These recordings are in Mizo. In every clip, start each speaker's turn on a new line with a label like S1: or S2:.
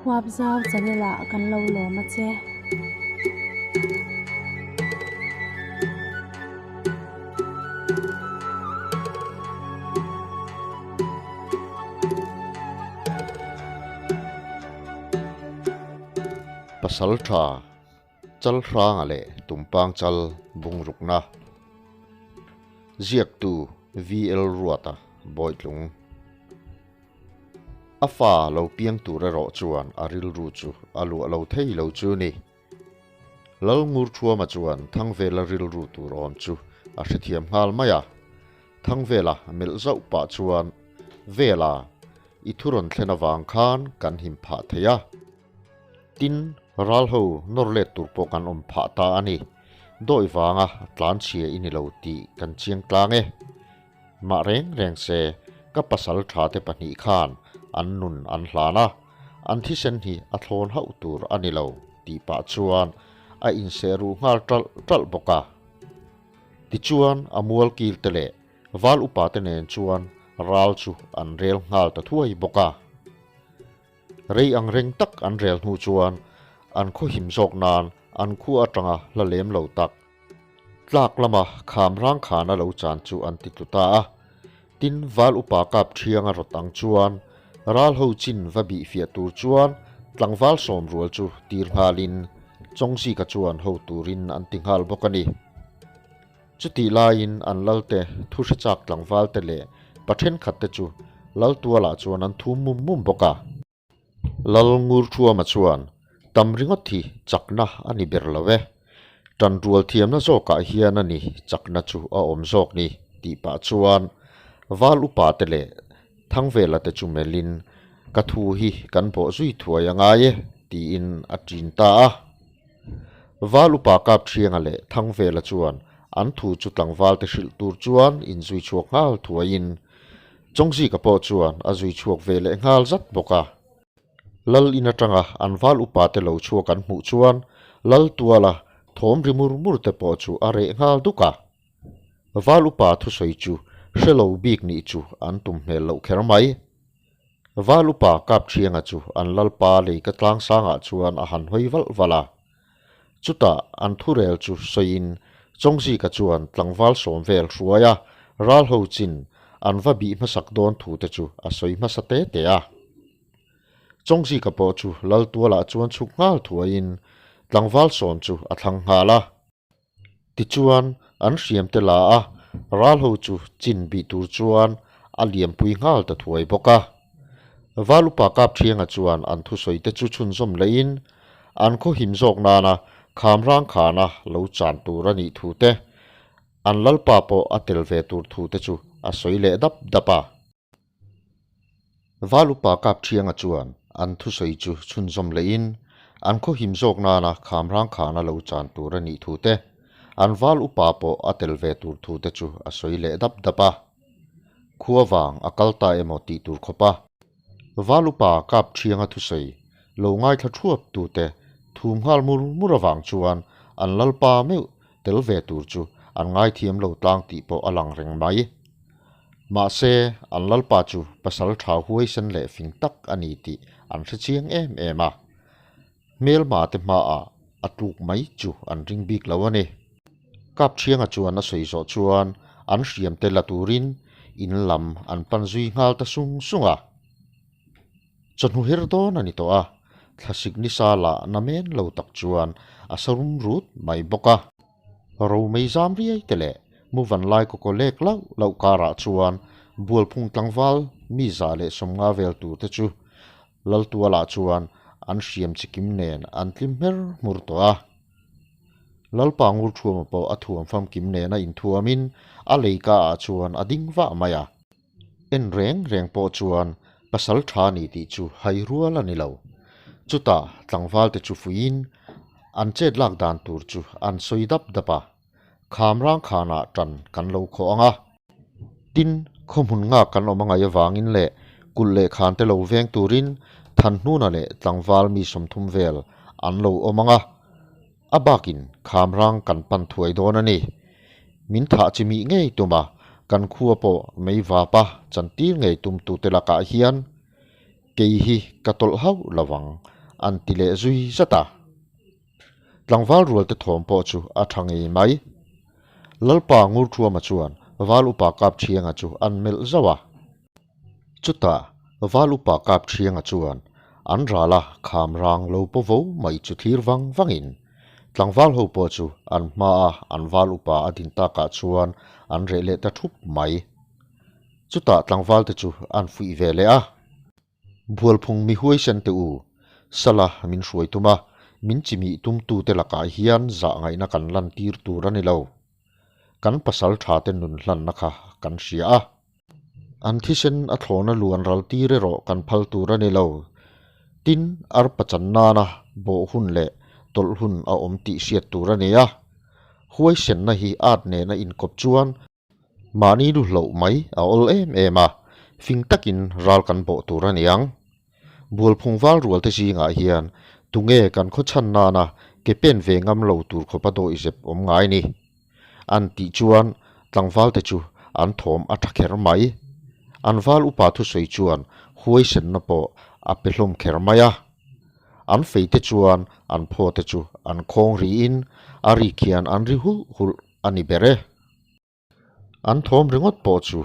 S1: Huapzau channel ah kan lo lawm a che.
S2: Pasal tha chal hranga leh tumpang chal bungrukna ziaktu VL Ruata Bawitlung. A fa lo piang tur erawh chuan a rilru chu a luah lo thei lo chu ni. Lal Ngurthuama chuan Thangvela rilru tur awm chu a hrethiam nghal mai a. Thangvela melh zauh pah chuan, Vela, i thu rawn thlen avang khan kan him phah thei a. Tin, ral ho nawr let tur pawh kan awm phah ta a ni. Dawi vanga tlanchhia i ni lo tih kan chiang tlang e. Mah reng reng se, ka pasal tha te pahnih khan an nun an hlan a, an thisen hi a thlawn hauh tur a ni lo tih pah chuan a inseh ruh nghal ṭalh ṭalh bawk a. Tichuan a mual kil te leh val upa te nen chuan ral chu an rel nghal ta thuai bawk a. Rei ang reng tak an rel hnu chuan an khaw him zawk nan an khua atanga hla lem lo tak Tlak lama kham rang khan a lo chan chu an ti tlu ta a. Tin, val upa kap thiang a rawt ang chuan ral ho chin va bih fiah tur chuan tlangval sawm rual chu tir nghalin Chawngzika chuan ho turin an ti nghal bawk a ni. Chutih laiin an lalte thu hre chak tlangvalte leh pa thenkhatte chu lal tualah chuan an thum mum mum bawk a. Lal Ngurthuama chuan, Tam ringawt hi chakna a ni ber lo e. Tanrual thiamna zawkah hian a ni chakna chu a awm zawk ni, tih pah chuan Val upa te leh Thangvela te chu melhin, Ka thu hi kan bawh zui thuai a ngai e, tiin a ṭin ta a. Val upa Kapṭhianga leh Thangvela chuan an thu chu tlangval te hrilh tur chuan inzui chhuak nghal thuaiin, Chawngzika pawh chuan a zui chhuak ve leh nghal zat bawk a. Lal in atanga an val upa te lo chhuak an hmuh chuan Lal tuala thawm ri mur mur te pawh chu a reh nghal duk a. Val upa thusawi chu hre lo bik nih chu an tum hmel loh kher mai. Val upa Kapṭhianga chu an lalpa lei ka tlang sangah chuan a han hawi valh valh a. Chutah an thurel chu sawiin Chawngzika chuan tlangval sawm vel hruai a, ral ho chin an va bih hmasak dawn thu te chu a sawi hmasa te te a. Chawngzika pawh chu Laltualah chuan chhuk nghal thuaiin tlangval sawm chu a thlang nghal a. Tichuan an hriam te la a, ral ho chu chin bih tur chuan a liampui nghal ta thuai bawk a. Valupa Kapṭhianga chuan an thusawi te chu chhunzawm leiin an khaw him zawk nana kham rang khana lo chan tur a nih thu te, an lalpa pawh a tel ve tur thu te chu a sawi leh dap dap a. Valupa Kapṭhianga chuan an thusawi chu chhunzawm leiin an khaw him zawk nana kham rang khana lo chan tur a nih thu te, an val upa pawh a tel ve tur thu te chu a sawi leh dap dap a. Khua vang a kal ta emaw tih tur khawp a. Valupa Kapṭhianga thusawi lo ngaithla thuap tute thum nghal mur mur avang chuan an lalpa meuh tel ve tur chu an ngaithiam lo tlang tih pawh a lang reng mai. Mahse, an lalpa chu pasal tha huaisen leh fing tak a ni tih an hre chiang em em a. Hmelma te hmaah a tluk mai chu an ring bik lo a ni. Kapṭhianga chuan a sawi zawh chuan an hriam te la turin in lam an pan zui nghal ta sung sung a. Chawhnu her dawn a ni tawh a, thlasik nisa lah na men lo tak chuan a sa rum rut mai bawk a. Romei zam riai te leh muvan lai kawkaw lek lauh lauh karah chuan bualphung tlangval mi za leh sawmnga vel tur te chu Laltualah chuan an hriam chikim nen an tlim hmer hmur tawh a. Lalpa Ngurthuama pawh a thuam famkim nena inthuamin a leika ah chuan a ding vah mai a. En reng reng pawh chuan pasal tha ni tih chu hai rual a ni lo. Chutah tlangval te chu fuiin an chet lak dan tur chu an sawi dap dap a, kham rang khanah tan kan lo khawh ang a. Tin, khawhmun nghak kan awm angai avangin leh kulh leh khan te lo veng turin Thanhnuna leh tlangval mi 30 vel an lo awm ang a. A bakin kham rang kan pan thuai dawn a ni. Min thah chi mih ngei tum a, kan khua pawh mei vapa chantir ngei tum tute lakah hian kei hi ka tawlh hauh lo vang. an ti leh zui zat a. Tlangval rual te thawm pawh chu a tha ngei mai. Lalpa Ngurthuama chuan Val Upa Kapthianga chu an melh zauh a. Chutah Val Upa Kapthianga chuan an rala kham rang lo paw vo mai chu thlir vang vangin tlangval ho pawh chu an hmaa an Val Upa a din takah chuan an reh leh ta thup mai. Chutah tlangval te chu an fuih ve leh a. Bualphung mi huaisen teh u, Sala min hruai tum a, min chimih tumtute lakah hian zah ngaihna kan lantir tur a ni lo. Kan pasal tha te nun hlanna kha kan hria a. An thisen a thlawna luan ral tir erawh kan phal tur a ni lo. Tin, arpa chan nana bawh hun leh tawlh hun a awm tih hriat tur a ni a. Huaisenna hi at nena inkawp chuan Mahni lu hloh mai a awl em em a, fing takin ral kan bawh tur a niang. Bualphung val rual te zingah hian tunge kan khaw chhan nana ke pen ve ngam lo tur khawpa dawihzep awm ngai ni? An tih chuan tlangval te chu an thawm a tha kher mai. An val upa thusawi chuan huaisenna pawh a pe hlawm kher mai a. An fei te chuan an phaw te chu an khawng riin a rik hian an ri hulh hulh a ni ber e. An thawm ringawt pawh chu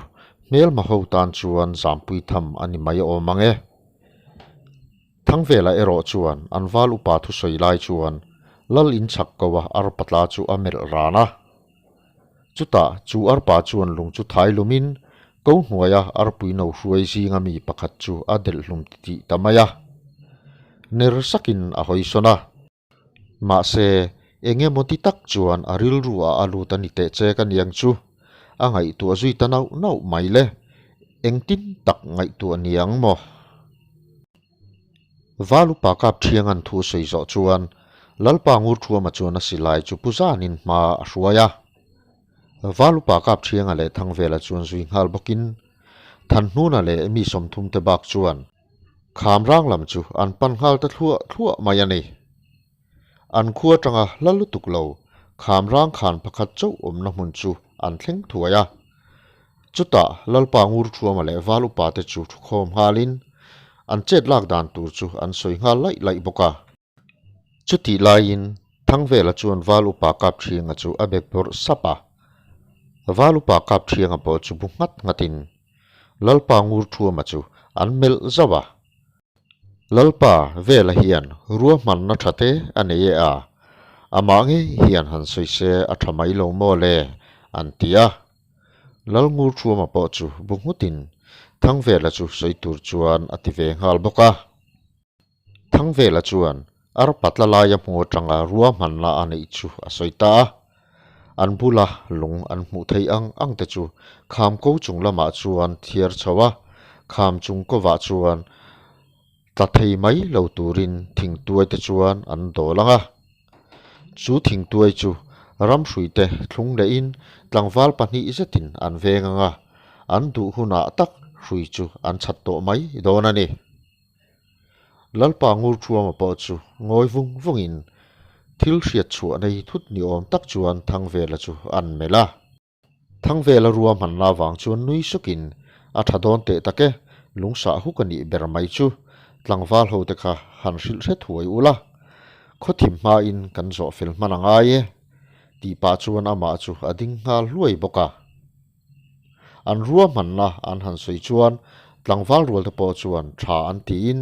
S2: hmelma ho tan chuan zampui tham a ni mai awm ang e. Thangvela erawh chuan an val upa thusawi lai chuan Lal in chhak ko a arpa tla chu a melh ran a. Chutah chu arpa chuan lung chu thai lumin ko hnuaia arpui no hruai zinga mi pakhat chu a delh hlum titih ta mai a. Ner sakin a hawi sawn a. Mahse, eng emaw ti tak chuan a rilru ah a lut a ni teh che ka niang chu. A ngaihtuah zui ta nauh nauh mai le. Engtin tak ngaihtuah niang maw? Valupa kap thiangan thu sawi zawh chuan Lalpa Ngurthuama chuan a silai chu pu zanin hma a hruai a. Valupa kap thianga leh Thangvela chuan zui nghal bawkin Thanhnuna leh mi 30 te bak chuan Kham rang lam chu an pan nghal ta thluah thluah mai a ni. An khua atanga hla lutuk lo kham rang khan pakhat chauh awmna hmun chu an thleng thuai a. Chutah Lalpa Ngurthuama leh Val upa te chu thukhawm nghalin an chet lak dan tur chu an sawi nghal laih laih bawk a. Chutih laiin Thangvela chuan Val upa Kapthianga chu a bek bawrh sap a. Val upa Kapthianga pawh chu bu nghat nghatin Lalpa Ngurthuama chu an melh zauh a. Lalpa Vela hian ruahmanna tha te a nei e a, amah ngei hian han sawi se a tha mai lo maw le, an ti a. Lal Ngurthuama pawh chu bu nghutin Thangvela chu sawi tur chuan a ti ve nghal bawk a. Thangvela chuan arpa tla laia hmu atanga ruahmanna a neih chu a sawi ta a. An bula lung an hmuh theih ang ang te chu kham ko chung lamah chuan thiar chho a, kham chung kovah chuan tla thei mai lo turin thingtuai te chuan an dawl ang a. Chu thingtuai chu ramhruite thlung lehin tlangval pahnih zetin an veng ang a, an duh hunah tak hrui chu an chhat tawh mai dawn a ni. Lalpa Ngurthuama pawh chu ngawi vung vungin thil hriat chhuah nei thut ni awm tak chuan Thangvela chu an melh a. Thangvela ruahmanna avang chuan nui sukin a tha dawn teh tak e, lungsah huk a nih ber mai chu tlangval ho te kha han hrilh hret huai ula, khawthim hmain kan zawh fel hman a ngai e tih pah chuan amah chu a ding nghal hluai bawk a. An ruahmanna an han sawi chuan tlangval rual te pawh chuan tha an tiin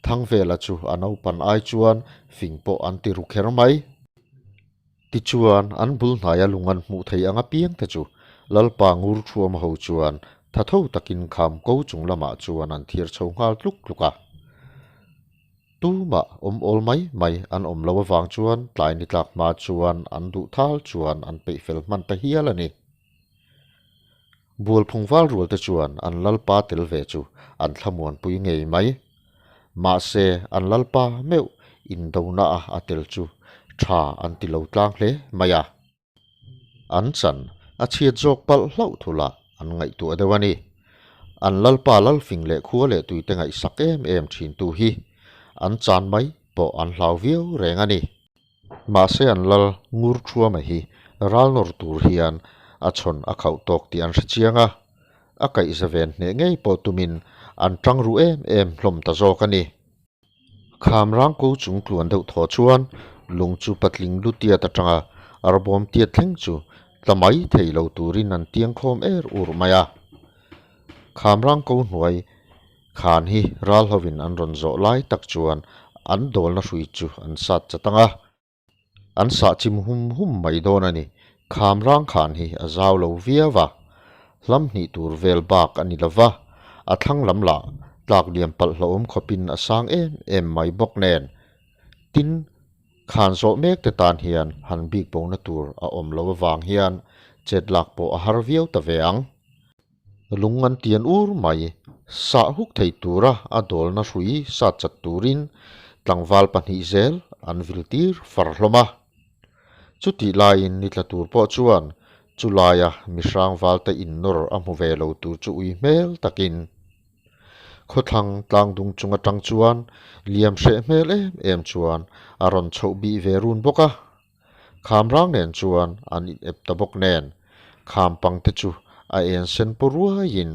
S2: Thangvela chu a naupan ai chuan fing pawh an ti ru kher mai. Tichuan an bul hnaia lung an hmuh theih ang apiang te chu Lalpa Ngurthuama ho chuan tha tho takin kham ko chung lamah chuan an thiar chho nghal tluk tluk a. Tumah awm awl mai mai an awm lo avang chuan tlai ni tlak hma chuan an duh thal chuan an peih fel hman ta hial a ni. Bualphung val rual te chuan an lalpa tel ve chu an thlamuanpui ngei mai. Mahse, an lalpa meuh indona a a tel chu tha an ti lo tlang hle mai a. An chan a chhiat zawk palh hlauh thul ah an ngaihtuah deuh a ni. An lalpa lalfing leh khua leh tuite ngaihsak em em thintu hi an chan mai pawh an hlau viau reng a ni. Mahse an lal ngur thuama hi ral nawr tur hian a chhawn a khauh tawk tih an hre chiang a, a kaihza ven hneh ngei pawh tumin an tang ru em em hlawm ta zawk a ni. Kham rang ko chung tluan deuh thaw chuan lung chu patling lu tiat atanga arbawm tiat thleng chu tla mai thei lo turin an tiang khawm er ur mai a. Kham rang ko hnuai khan hi ral hovin an rawn zawh lai tak chuan an dawlna hrui chu an sat chat ang a. An sah chim hum hum mai dawn a ni. Kham rang khan hi a zau lo viau a, hlam hnih tur vel bak a ni lo va, a thlang lam lah tlak liam palh hlauhawm khawpin a sang em em mai bawk nen. Tin, khan zawh mek te tan hian han bik bona tur a awm lo avang hian chet lak pawh a har viau ta ve ang. Lung an tian ur mai. Sah huk thei tura a dawlna hrui sat chat turin tlangval pahnih zel an vil tir far hlawm a. Chutih laiin ni tla tur pawh chuan chu laia mihrang valte innawr a hmu ve lo tur chu ui hmel takin khawthlang tlangdung chung atang chuan liam hreh hmel em em chuan a rawn chhoh bih ve run bawk a. Kham rang nen chuan an inep ta bawk nen, kham pang te chu a en sen paw ruaiin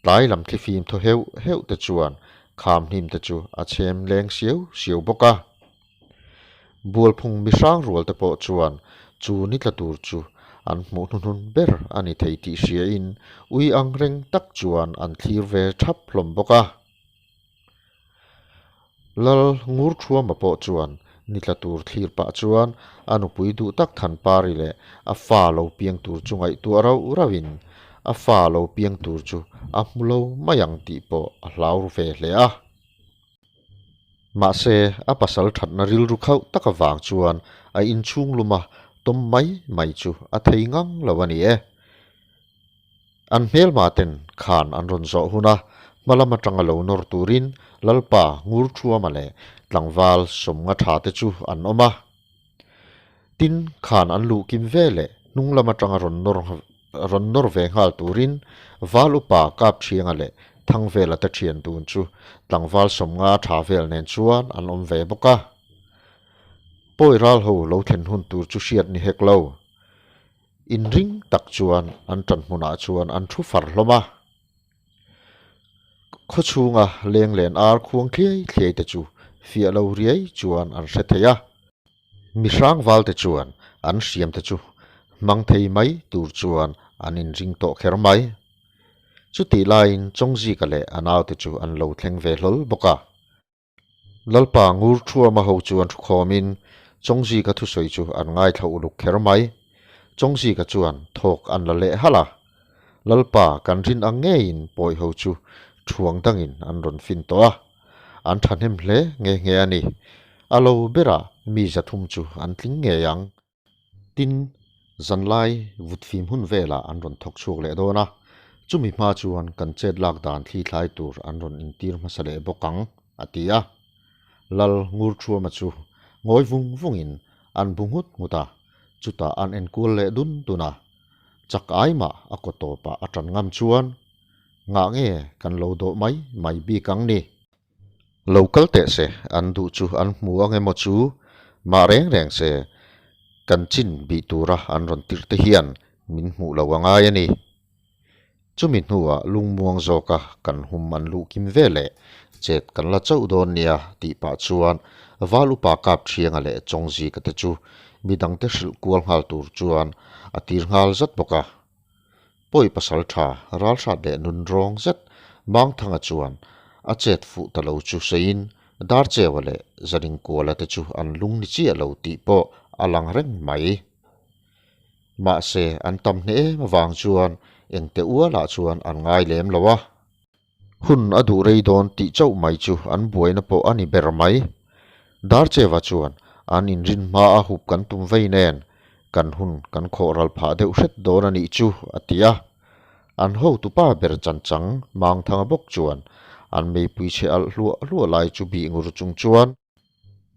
S2: tlai lam thlifim thaw heuh heuh te chuan kham hnim te chu a chhem leng siau siau bawk a. Bualphung mihrang rual te pawh chuan chu ni tla tur chu an hmuh hnuhnun ber a ni thei tih hriain ui ang reng tak chuan an thlir ve thap hlawm bawk a. Lal Ngurthuama pawh chuan ni tla tur thlir pah chuan a nupui duh tak Thanpari leh a fa lo piang tur chu ngaihtuah rauh rauhin a fa lo piang tur chu a hmu lo mai ang tih pawh a hlau ru ve hle a. Mahse, a pasal thatna rilru khauh tak avang chuan a inchhung luma tawm mai mai chu a thei ngang lo a ni e. An hmelma ten khan an rawn zawh hun a, hma lam atanga lo nawr turin Lalpa Ngurthuama leh tlangval sawmnga tha te chu an awm a. Tin, khan an luh kim ve leh hnung lam atanga rawn nawr rawn nawr ve nghal turin Val upa Kapthianga leh Thangvela te thian dun chu tlangval sawmnga tha vel nen chuan an awm ve bawk a. Pawi ral ho lo thlen hun tur chu hriat ni hek lo. Inring tak chuan an ṭan hmunah chuan an ṭhu far hlawm a. Khaw chhunga leng len ar khuang thliai thliai te chu fiah lo riai chuan an hre thei a. Mi hrangval te chuan an hriam te chu hmang thei mai tur chuan an inring tawh kher mai. Chutih laiin Chawngzika leh a naute chu an lo thleng ve hlawl bawk a. Lalpa ngur thuama ho chuan thukhawmin Chawngzika thusawi chu an ngaithla uluk kher mai. Chawngzika chuan thawk an la leh halh a. Lalpa kan rin ang ngeiin pawi ho chu thuang dangin an rawn fin tawh a. An thahnem hle nghe nghe a ni. A lo berah mi zathum chu an tling ngei ang. Tin, zanlai vutfim hun velah an rawn thawk chhuak leh dawn a, chumi hma chuan kan chet lak dan thli thlai tur an rawn intir hmasa leh bawk ang, a ti a. Lal Ngurthuama chu ngawi vung vungin an bu nghut nghut a, chutah an enkual leh dun dun a. Chak ai mah a kaw tawpah a tan ngam chuan, Ngah nge kan lo dawh mai mai bik ang ni? Lo kal teh se, an duh chu an hmu ang emaw chu, mah reng reng se, kan chin bih tura an rawn tirh te hian min hmuh lo a ngai a ni. Chumi hnuah lungmuang zawka kan hum an luh kim ve leh chet kan la chauh dawn nia tih pah chuan Val upa kap thianga leh Chawngzika te chu midangte hrilh kual nghal tur chuan a tir nghal zat bawk a. Pawi pasal tha ralhrat leh nun rawng zet Mangthanga chuan a chet fuh ta lo chu seiin Darcheua leh Zaningkuala te chu an lung ni chiah lo tih pawh a lang reng mai. Mahse an tam hneh em avang chuan engte ualah chuan an ngai lem lo a. Hun a duh rei dawn tih chauh mai chu an buaina pawh a ni ber mai. Darcheva chuan an inrin hma a hup kan tum vei nen kan hun kan khawh ral phah deuh hret dawn a nih chu a ti a. An hotupa ber chanchang Mangthanga bawk chuan an meipui chhe alh hluah hluah lai chu bih ngur chung chuan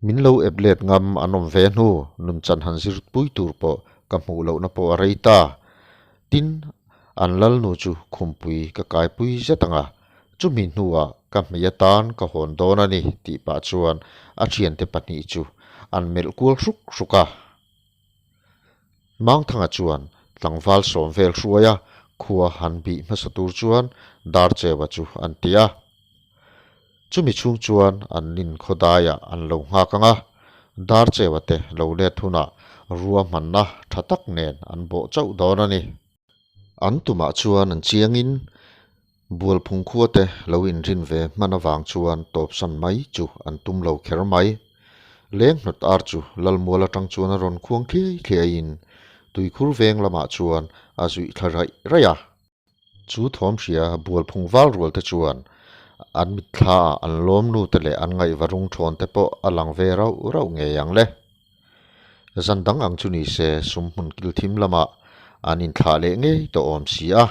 S2: min lo ep let ngam an awm ve hnu nunchan han zir pui tur pawh ka hmuh lohna pawh a rei ta. Tin, an lalnu chu khumpui ka kaipui zet ang a, chumi hnuah ka hmei atan ka hawn dawn a ni tih pah chuan a thiante pahnih chu an melh kual hruk hruk a. Mangthanga chuan tlangval sawm vel hruaia khua han bih hmasa tur chuan Darcheua chu an ti a. Chumi chhung chuan an nin khawdaiah an lo nghak ang a, Darcheua te lo let hunah ruahmanna tha tak nen an bawh chauh dawn a ni. An tumah chuan an chiangin Bualphung khua te lo inrin ve hman avang chuan tawpsan mai chu an tum lo kher mai. Leng hnawt ar chu Lalmual atang chuan a rawn khuang thliai thliaiin tuikhur veng lamah chuan a zuih thla raih raih a. Chu thawm hria Bualphung val rual te chuan an mitthla ah an lawm nu te leh an ngaihva rung thawn te pawh a lang ve rauh rauh ngei ang le. Zan dang ang chu ni se sum hmun kil thim lamah an inthlah leh ngei tawh awm si a.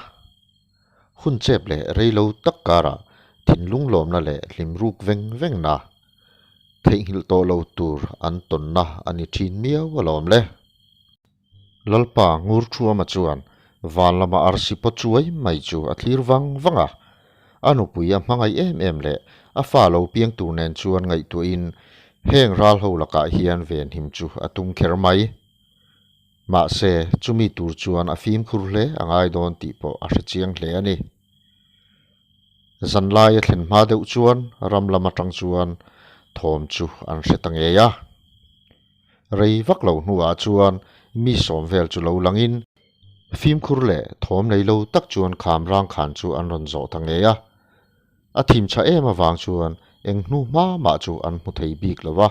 S2: Hun chep leh rei lo tak karah thinlung lawmna leh hlim ruk veng vengna theihnghilh tawh lo tur an tawnna a ni thin miau alawm le. Lalpa Ngurthuama chuan van lama arsi paw chuai mai chu a thlir vang vang a. A nupui a hmangaih em em leh a fa lo piang tur nen chuan ngaihtuahin heng ral ho lakah hian venhim chu a tum kher mai. Mahse, chumi tur chuan a fimkhur hle a ngai dawn tih pawh a hre chiang hle a ni. Zanlai a thlen hma deuh chuan ram lam atang chuan thawm chu an hre ta ngei a. Rei vak lo hnuah chuan mi sawm vel chu lo langin fimkhur leh thawm nei lo tak chuan kham rang khan chu an rawn zawh ta ngei a. A thim tha em avang chuan eng hnu hma mah chu an hmu thei bik lo va.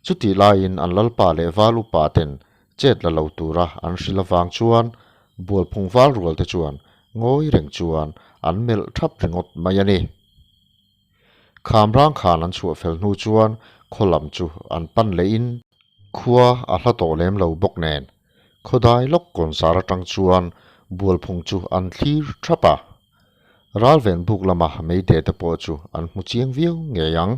S2: Chutih laiin an lalpa leh val upa ten chet la lo tura an hrilh avang chuan Bualphung val rual te chuan ngawi reng chuan an melh thap ringawt mai a ni. Kham rang khan an chhuah fel hnu chuan khaw lam chu an pan lehin khua a hla tawh lem lo bawk nen khawdai lawk kawnzar atang chuan Bualphung chu an thlir thap a. Ralven buk lama meide te pawh chu an hmu chiang viau ngei ang.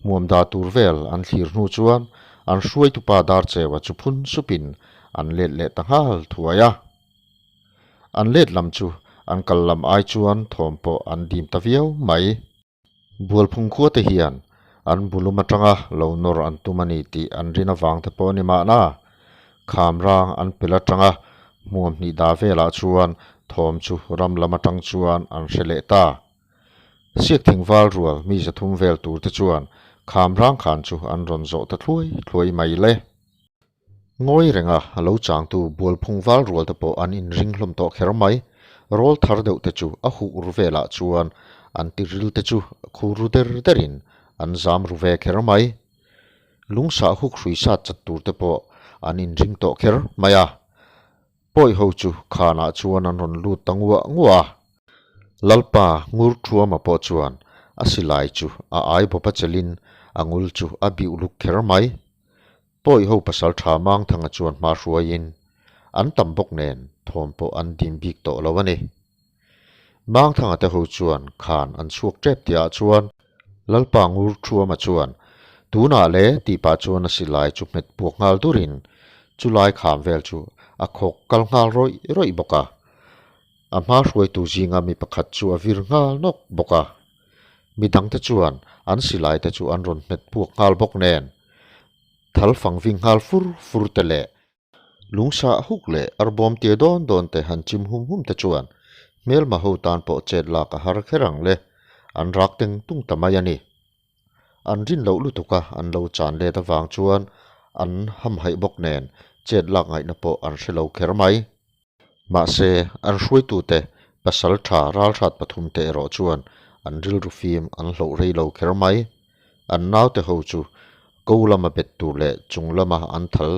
S2: Hmuam dah tur vel an thlir hnu chuan an hruaitupa Darcheua chu phun supin an let leh ta nghal thuai a. An let lam chu an kal lam ai chuan thawm pawh an dim ta viau mai. Bualphung khua te hian an bulum atanga lo nawr an tum a ni tih an rin avang te pawh a ni mahna. Kham rang an pel atanga hmuam hnih dah velah chuan thawm chu ram lam atang chuan an hre leh ta. Siak thingval rual mi 300 vel tur te chuan kham rang khan chu an rawn zawh ta thluai thluai mai le. Ngawi renga a lo changtu Bualphung val rual te pawh an inring hlawm tawh kher mai. Rawl thar deuh te chu a huh ru velah chuan an tiril te chu khur ru der derin an zam ru ve kher mai. Lungsah huk hrui sat chat tur te pawh an inring tawh kher mai a. Pawi ho chu khanah chuan an rawn lut ta nguah nguah a. Lalpa Ngurthuama pawh chuan a silai chu a ai bawp a chelin a ngul chu a biuh luk kher mai. Pawi ho pasal tha Mangthanga chuan hma hruaiin an tam bawk nen thawm pawh an dim bik tawh lo a ni. Mangthanga te ho chuan khan an chhuak tep tihah chuan Lalpa Ngurthuama chuan tunah le tih pah chuan a silai chu hmet puak nghal durin chulai kham vel chu a khawk kal nghal rawih rawih bawk a. A hma hruaitu zinga mi pakhat chu a vir nghal nawk bawk a. Mi dangte chuan an silai te chu an rawn hmet puak nghal bawk nen thal fang ving nghal fur fur te leh lungsah huk leh arbawm tia dawn dawn te han chim hum hum te chuan hmelma ho tan pawh chet lak a har kher ang le, an rak teng tung ta mai a ni. An rin loh lutuk a an lo chan let avang chuan an hamhaih bawk nen chet lak ngaihna pawh an hre lo kher mai. Mahse, an hruaitute pasal tha ralhrat pathumte erawh chuan an rilru fim an hloh rei lo kher mai. An naute ho chu ko lama bet tur leh chung lama an thal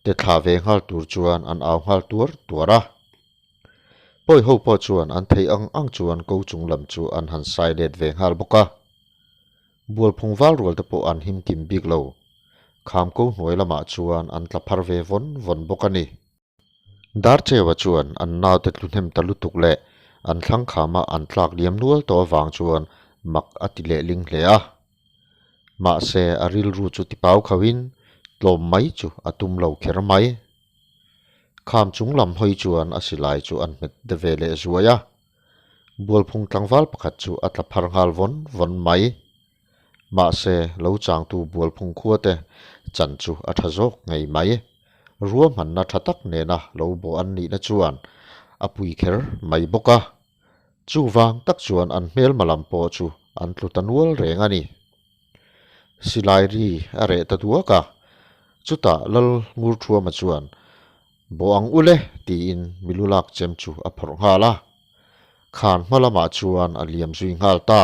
S2: te thlah ve nghal tur chuan an au nghal tuar tuar a. Pawi ho pawh chuan an theih ang ang chuan ko chung lam chu an han sai let ve nghal bawk a. Bualphung val rual te pawh an him kim bik lo. Kham ko hnuai lamah chuan an tla phar ve vawn vawn bawk a ni. Darcheua chuan an naute tlu hnem ta lutuk leh an thlang khama an tlak liam nual tawh avang chuan mak a ti lehling hle a. Mahse a rilru chu tipau khauhin tlawm mai chu a tum lo kher mai. Kham chung lam hawi chuan a silai chu an hmet de ve leh zuai a. Bualphung tlangval pakhat chu a tla phar nghal vawn vawn mai. Mahse, lo changtu Bualphung khuate chan chu a tha zawk ngei mai. Ruahmanna tha tak nena lo bawh an nihna chuan a pui kher mai bawk a. Chuvang tak chuan an hmelma lam pawh chu an tlu ta nual reng a ni. Silai ri a reh ta duak a, chutah Lal Ngurthuama chuan, Bawh ang ule tiin milu lak chem chu a phawrh nghal a, khan hma lamah chuan a liam zui nghal ta.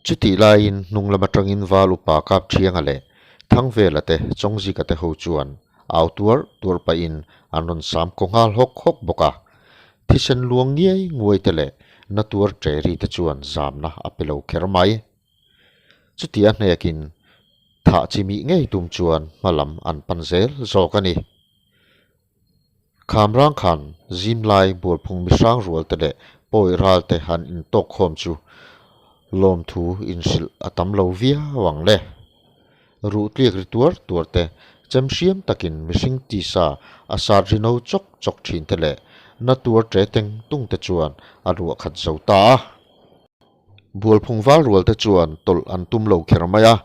S2: Chutih laiin hnung lam atangin Val upa Kapthianga leh Thangvela te Chawngzika te ho chuan au tuar tuar pahin an rawn sam kaw nghal hawk hawk bawk a. Thisen luang ngiai nguai te leh na tuar ṭe ri te chuan zamna a pe lo kher mai. Chuti a hnekin thah chi mih ngei tum chuan hma lam an pan zel zawk a ni. Kham rang khan zim lai bualphung mihrang rual te leh pawi ral te han intawk khawm chu lawmthu inhrilh a tam lo viau ang le. Ruh tliak ri tuar tuar te, chem hriam takin mihring tisa a sat ri no chawk chawk thin te leh na tuar ṭe teng tung te chuan a ruah khat zo ta a. Bualphung val rual te chuan tawlh an tum lo kher mai a,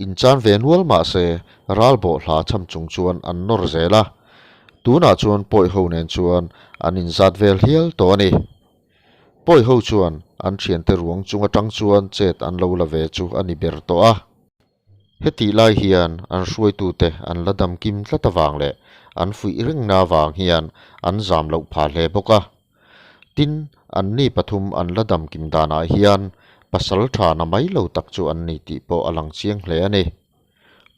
S2: inchan ve nual mah se ral bawh hla cham chung chuan an nawr zel a, tunah chuan pawi ho nen chuan an inzat vel hial tawh a ni. Pawi ho chuan an thiante ruang chung atang chuan chet an lo la ve chu a ni ber tawh a. Hetih lai hian an hruaitute an la dam kim tlat avang leh an fuih rengna avang hian an zam loh phah hle bawk a. Tin, anni pathum an la dam kim danah hian pasal tha na mai lo tak chu an ni tih pawh a lang chiang hle a ni.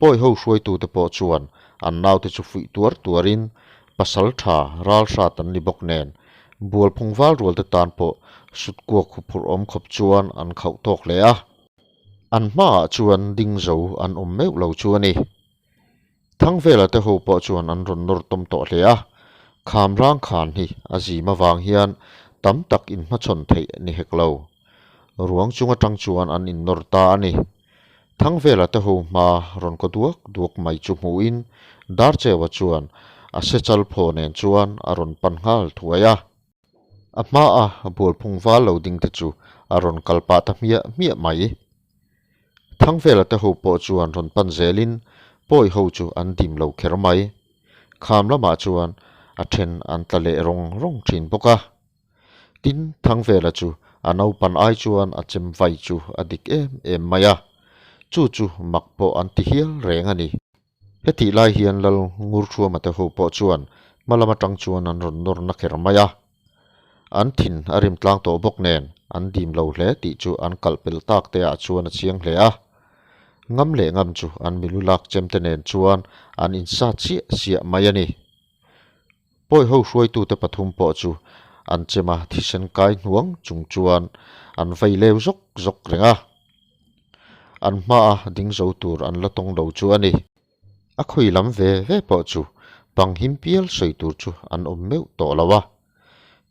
S2: Pawi ho hruaitute pawh chuan an naute chu fuih tuar tuarin pasal tha ral hrat an ni bawk nen bualphung val rualte tan pawh sutkuak huphurh awm khawp chuan an khauh tawk hle a. An hmaah chuan ding zo an awm meuh lo chu a ni. Thangvela te ho pawh chuan an rawn nawr tawm tawh hle a, kham rang khan hi a zim avang hian tam tak inhmachhawn theih ni hek lo. Ruang chung atang chuan an innawr ta a ni. Thangvela te ho hma rawn kaw duak duak mai chu hmuhin Darcheua chuan a sechal phaw nen chuan a rawn pan nghal thuai a. A hmaa bualphung val lo ding te chu a rawn kal pah ta hmiah hmiah mai. Thangvela te ho pawh chuan rawn pan zelin pawi ho chu an dim lo kher mai. Kham lamah chuan a then an tla leh rawng rawng thin bawk a. Tin, Thangvela chu a naupan ai chuan a chem vai chu a dik em em mai a. Chu chu mak pawh an ti hial reng a ni. Hetih lai hian Lal Ngurthuama te ho pawh chuan hma lam atang chuan an rawn nawr na kher mai a. An thin a rim tlang tawh bawk nen an dim lo hle tih chu an kalh pel tak te ah chuan a chiang hle a. Ngam leh ngam chu an milu lak chem te nen chuan an insat siah siah mai a ni. Pawi ho hruaitute pathum pawh chu an chema thisen kai hnuang chung chuan an vei leu zawk zawk reng a. An hmaa ding zo tur an la tawng lo chu a ni. A khawi lam ve ve pawh chu pang him pial sawi tur chu an awm meuh tawh lo a.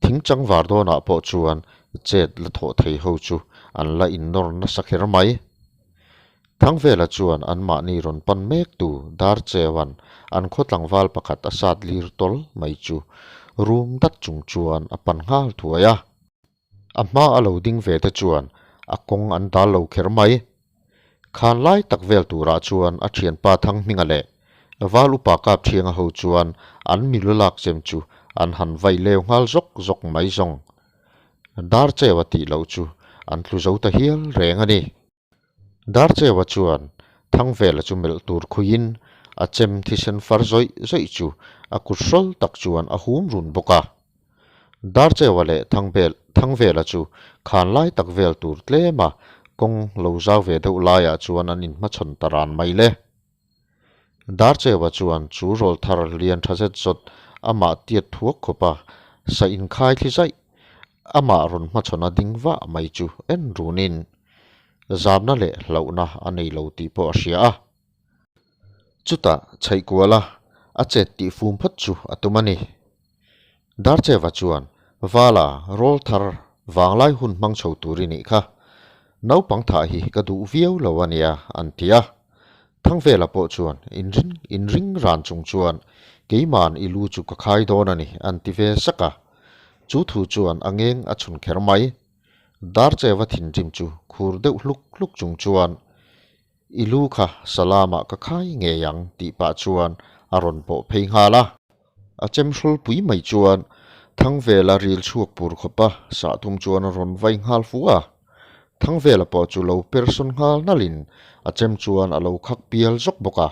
S2: Thing changvar dawnah pawh chuan chet la thawh thei ho chu an la innawr nasa kher mai. Thangvela chuan anmahni rawn pan mektu Darcheuan an khaw tlangval pakhat a sat lir tawl mai chu rum dat chung chuan a pan nghal thuai a. A hma a lo ding ve te chuan a kawng an dal lo kher mai. Khan lai tak vel turah chuan a thianpa Thanghminga leh Val upa Kapthianga ho chuan an milu lak chem chu an han vai leu nghal zawk zawk mai zawng. Darcheua tih loh chu an tlu zo ta hial reng a ni. Darcheua chuan Thangvela chu melh tur khuiin a chem thisen far zawih zawih chu a kut hrawl tak chuan a hum run bawk a. Darcheua leh Thangvela chu khan lai tak vel tur tlema kawng lo zau ve deuh laiah chuan an inhmachhawn ta ran mai le. Darcheua chuan chu rawl thar lian tha zet zawt amah tiat thuak khawp a, sa inkhai thli zaih amah rawn hmachhawn a ding vah mai chu en runin zamna leh hlauhna a nei lo tih pawh a hria a. Chutah chhaihkuala a chet tih fum phawt chu a tum a ni. Darcheva chuan, Vala, rawl thar vanglai hun hmang chho tur i nih kha. Naupang thah hi ka duh viau lo a nia, an ti a. Thangvela pawh chuan inring inring ran chung chuan, Keima'n i lu chu ka khai dawn a ni, an ti ve sak a. Chu thu chuan a ngeng a chhun kher mai. Darcheva thinrim chu khur deuh hluk hluk chung chuan, I lu kha Salamah ka khai ngei ang tih pah chuan a rawn pawh phei nghal a. A chem hrulpui mai chuan Thangvela ril chhuak pur khawpa sah tum chuan a rawn vai nghal fu a. Thangvela pawh chu lo per sawn nghal nalhin a chem chuan a lo khak pial zawk bawk a.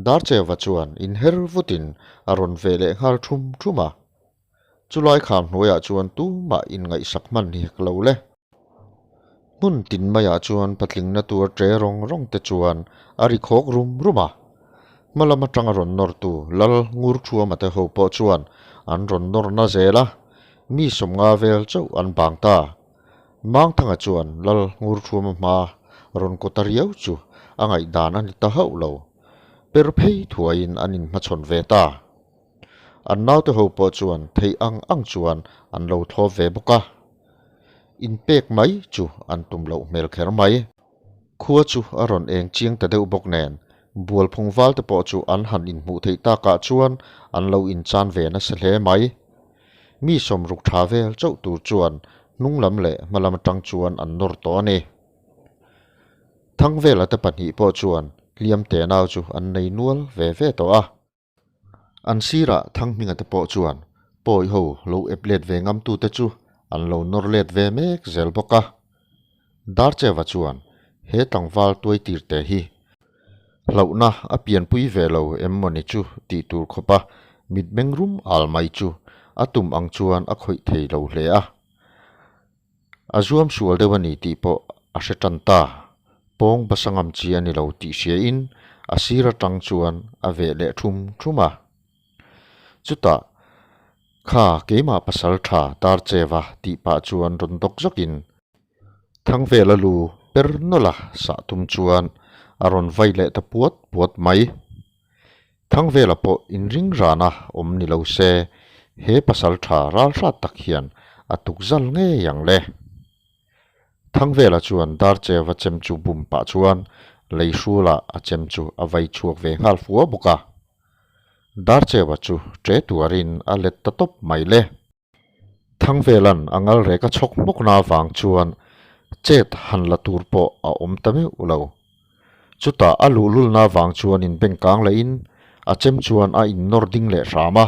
S2: Darcheva chuan inher vutin a rawn ve leh nghal thum thum a. Chulai kham hnuaiah chuan tumah inngaihsak hman hi hek lo le. Hmun tin maiah chuan patlingna tur tre rawng rawng te chuan a ri khawk rum rum a. Hma lam atanga rawn nawrtu Lal Ngurthuama te ho pawh chuan an rawn nawr na zel a, mi sawmnga vel chauh an bang ta. Mangthanga chuan Lal Ngurthuama hma rawn kaw ta riau chu a ngaihdan a ni ta hauh lo. Per phei thuaiin an inhmachhawn ve ta. An naute ho pawh chuan theih ang ang chuan an lo thlawp ve bawk a, inpek mai chu an tum loh hmel kher mai. Khua chu a rawn eng chiang ta deuh bawk nen, Bualphung valte pawh chu an han inhmuh theih takah chuan an lo inchan ve nasa hle mai. Mi sawmruk tha vel chauh tur chuan hnung lam leh hma lam atang chuan an nawr tawh a ni. Thangvela te pahnih pawh chuan hliam tenau chu an nei nual ve ve tawh a. An sirah Thanghminga te pawh chuan pawi ho lo ep let ve ngamtute chu an lo nawr let ve mek zel bawk a. Darcheva chuan he tlangval tuai tir te hi hlauhna a pianpui ve lo em mawni chu tih tur khawpa mitmeng rum al mai chu a tum ang chuan a khawih thei lo hle a. A zuam sual deuh a ni tih pawh a hre tan ta. Pawng basa ngam chi a ni lo tih hriain a sir atang chuan a veh leh thum thum a. Chutah, Kha keimah pasal tha tar cheva tih pah chuan rawn dawk zawkin Thangvela lu per nawlh a sah tum chuan a rawn vai leh ta puat puat mai. Thangvela pawh inring rana awm ni lo se, he pasal tha ral hrat tak hian a tuk zal ngei ang le. Thangvela chuan Darcheva chem chu bum pah chuan lei hrulah a chem chu a vai chhuak ve nghal fua bawk a. Darcheva chu ṭe tuarin a let ta tawp mai le. Thangvela'n a ngal rek a chhawk hmawkna avang chuan chet han la tur pawh a awm ta meuh lo. Chutah a luhlulna avang chuan inbengkang lehin a chem chuan a innawr ding leh hram a.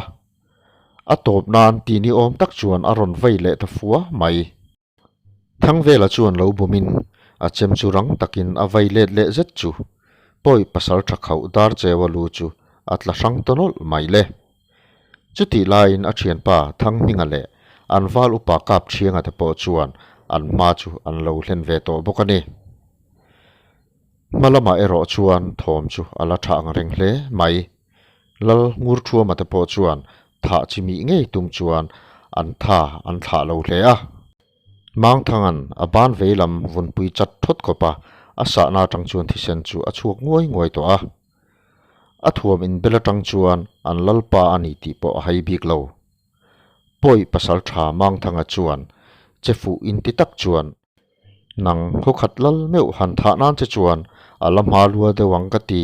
S2: A tawp nan ti ni awm tak chuan a rawn vei leh ta fua mai. Thangvela chuan lo bumin a chem chu rang takin a vai let leh zet chu pawi pasal tha khauh dar cheua lu chu a tla hrang ta nawlh mai le. Chutih laiin a thianpa Thanghminga leh an val upa kap thianga te pawh chuan an hma chu an lo hlen ve tawh bawk a ni. Hma lamah erawh chuan thawm chu a la tha ang reng hle mai. Lal Ngurthuama te pawh chuan thah chi mih ngei tum chuan an tha an thlah lo hle a. Mangthanga'n a ban vei lam vunpui chat thawt khawp a, a sahna atang chuan thisen chu a chhuak nguai nguai tawh a. A thuam inbel atang chuan an lalpa a ni tih pawh a hai bik lo. Pawi pasal tha Mangthanga chuan che fuh inti tak chuan Nang khawkhat lal meuh han thah nan che chuan a la hma lua deuh ang ka ti.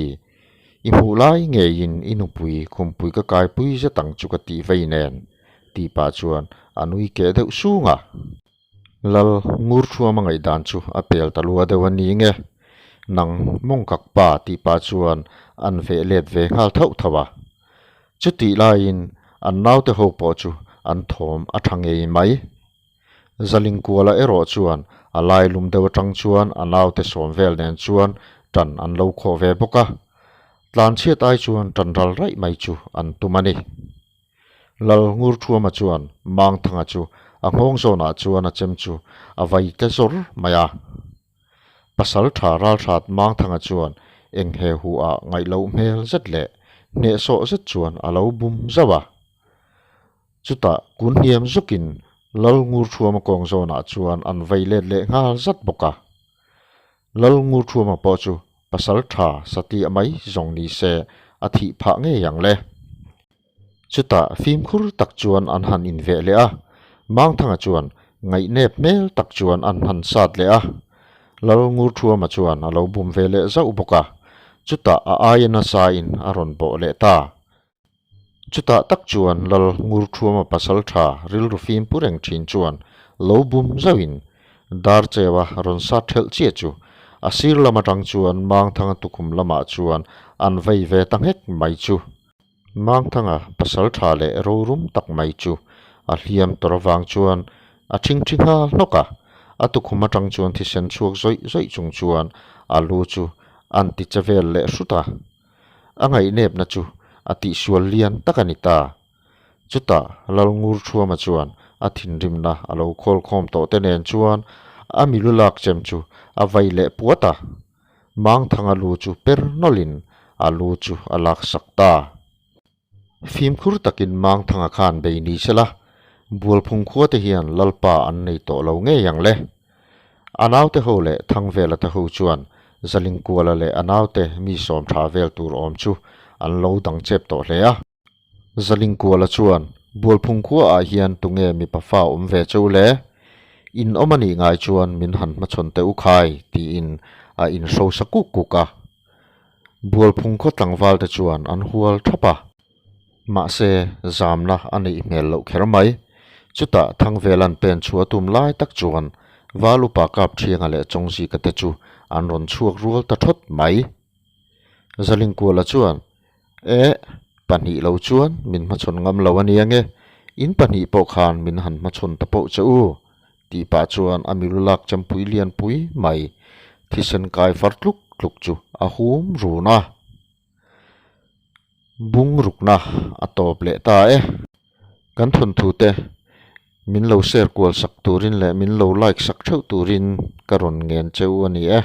S2: I hmuh lai ngeiin i nupui khumpui ka kaipui zet ang chu ka tih vei nen, tih pah chuan a nui keh deuh sung a. Lal Ngurthuama ngaihdan chu a pel ta lua deuh a ni nge. Nang mawngkak pa tih pah chuan an veh let ve nghal thauh thauh a. Chutih laiin an naute ho pawh chu an thawm a tha ngei mai. Zalingkuala erawh chuan a lai lum deuh atang chuan a naute sawm vel nen chuan tan an lo khawh ve bawk a, tlanchhiat ai chuan tan ral raih mai chu an tum a ni. Lal Ngurthuama chuan Mangthanga chu a nghawng zawnah chuan a chem chu a vai tle zawr mai a. Pasal tha ralhrat Mangthanga chuan eng he hu ah ngaih loh hmel zet leh hnehsawh zet chuan a lo bum zauh a. Chutah kun hniam zukin Lal Ngurthuama kawng zawnah chuan an vei let leh nghal zat bawk a. Lal Ngurthuama pawh chu pasal tha satih mai zawng ni se a thih phah ngei ang le. Chutah fimkhur tak chuan an han inveh leh a, Mangthanga chuan ngaihnep hmel tak chuan an han sat leh a. Lal Ngurthuama chuan a lo bum ve leh zauh bawk a, chutah a aia nasa in a rawn bawh leh ta. Chutah tak chuan Lal Ngurthuama pasal tha rilru fim pu reng thin chuan lo bum zauhin Darcheua rawn sat thelh chiah chu a sir lam atang chuan Mangthanga tukhum lamah chuan an vei ve ta nghek mai chu. Mangthanga pasal tha leh rorum tak mai chu a hliam tawr avang chuan a thingthi nghal hnawk a. A tukhum atang chuan thisen chhuak zawih zawih chung chuan a lu chu a'n ti che vel leh hrut a. A ngaihnepna chu a tihsual lian tak a ni ta. Chutah Lalngurṭhuama chuan a thinrimna a lo khawl khawm tawh te nen chuan a milu lak chem chu a vai leh puat a. Mangthanga lu chu per nawlhin a lu chu a laksak ta. Fimkhur takin Mangthanga khan bei ni sela, Bualphung khua te hian Lalpa an nei tawh lo ngei ang le. A naute ho leh Thangvela te ho chuan Zalingkuala leh a naute mi sawm tha vel tur awm chu an lo dang chep tawh hle a. Zalingkuala chuan, Bualphung khua ah hian tunge mipa fa awm ve cheu le? In awm a nih ngai chuan min han hmachhawn teh u khai, tiin a inhrosa kuk kuk a. Bualphung khaw tlangval te chuan an hual thap a. Mahse, zamna a neih hmel loh kher mai. Chutah Thangvela'n pen chhuah tum lai tak chuan Val upa Kapṭhianga leh Chawngzika te chu an rawn chhuak rual ta thawt mai. Zalingkuala chuan, Eh, pahnih lo chuan min hmachhawn ngam lo a nia nge, in pahnih pawh khan min han hmachhawn ta poh che u, tih pah chuan a milu lak champui lianpui mai thisen kai far tluk tluk chu a hum run a. Bung rukna a tawp leh ta e. Kan thawnthu te min lo share kual sak turin leh min lo like sak theuh turin ka rawn ngen cheu a ni e.